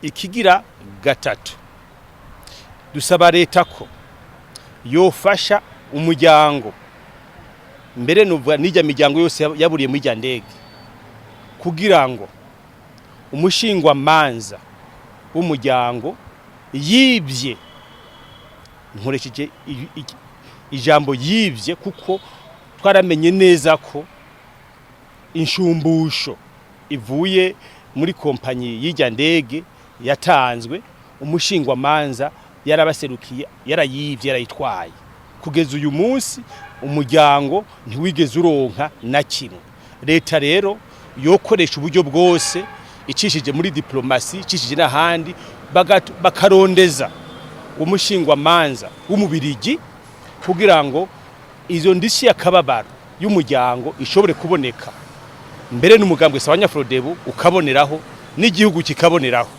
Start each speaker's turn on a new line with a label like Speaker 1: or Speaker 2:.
Speaker 1: Ikigira gatatu, dusaba leta ko yofasha umuryango, mbere nuvuga n'ijya miryango yose yaburiye muri ijya ndege, kugira ngo umushingwamanza w'umuryango yibye, nkoresheje ijambo yibye kuko twaramenye neza ko inshumbusho ivuye muri kompanyi y'ijya ndege yatanzwe, umushingwamanza yarabaserukiye yarayibye, yarayitwaye. Kugeza uyu munsi umuryango ntiwigeze uronka na kimwe. Leta rero yokoresha uburyo bwose, icishije muri diplomasi, icishije n'ahandi, bakarondeza umushingwamanza w'umubirigi kugira ngo izo ndishyi y'akababaro y'umuryango ishobore kuboneka, mbere n'umugambwe Sawanya Frodebu ukaboneraho, n'igihugu kikaboneraho.